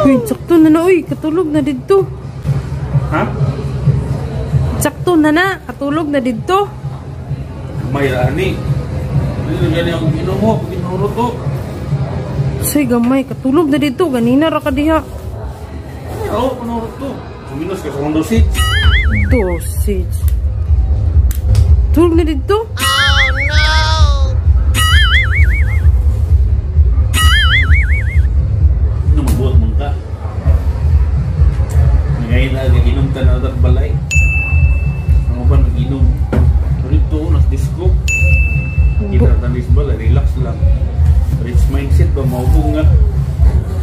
Uy, sakto na na, uy. Katulog na dito. Ha? Sakto na na. Katulog na dito. May ani. Dili gani ako ginom mo, pag ginurot to. Say, gamay. Katulog na dito. Ganina ra ka diha. Oo, panurot to. Kuminos ka sa akong dosage. Dosage. Tulog na dito? Ano magbuot mong ka? Ngayon na, inom ka na ng balay. Ang uban mag-inom. Dito, nas disco. Kita na tanis balay, relax lang. Rich mindset ba, maubog nga.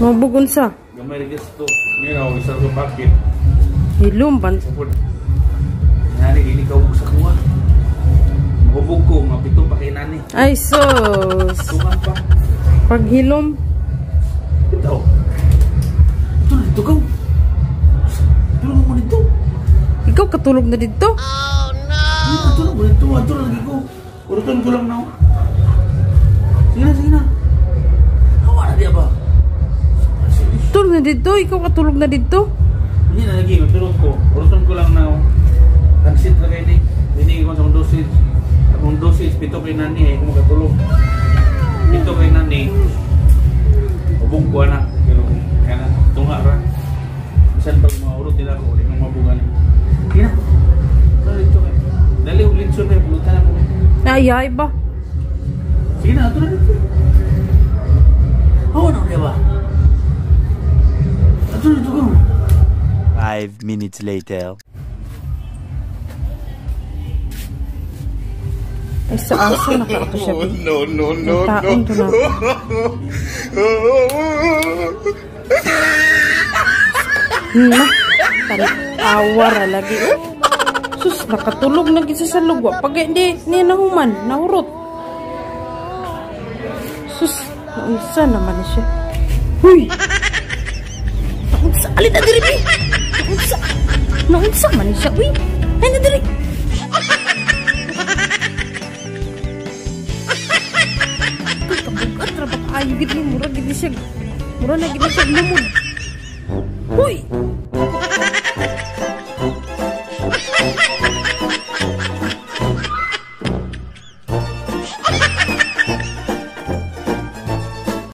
Mabugon sa. Gamay rin to. Ngayon ako, isa ko packet. Hilom, ban. Sapod. Nani, dili ka ubog sa kuha. Mahubog ko, mga pito pa kay nani. Ay, sus. Tungan pa. Paghilom. Ito. Ito na dito ka. Tulog mo dito. Ikaw katulog na dito? Ay, tulog mo dito. Ito na lagi ko. Urutan ko lang na. Sige na, sige na. Hawa na diya ba? Tulog na dito? Ikaw katulog na dito? Hindi na lagi. Tulog ko. Urutan ko lang na. Pansit na kayo ni. Hindi ko sa akong dosage. Akong dosage, pito kay nani eh. Kung makatulog. Pito kay nani. Ubog ko na. Pero kaya na. Tunga ra. Bisan pag mga urot nila ako, hindi kong mabugan. Hindi na. Ano dito kayo? Dali, og litson na. Pulutan ako. Ay, ay ba? Sige na, ato na dito. Hawa na diya ba? Ato na dito ko. 5 minutes later. Ay, sa asa nakaato siya. No, no, no, Ang taon no. to na. Na, tanawa ra lagi. Sus, nakatulog na gid siya sa lugwa. Pag hindi niya nahuman, nahurot. Sus, naunsa naman na siya. Huy! Naunsa, alin na diri, bi! Naunsa, naunsa man siya, uy! Ay, na diri! Uy, kabugat ra ba kaayo gid ni mura gid ni siya. Mura na gid ni siya lumod. Huy!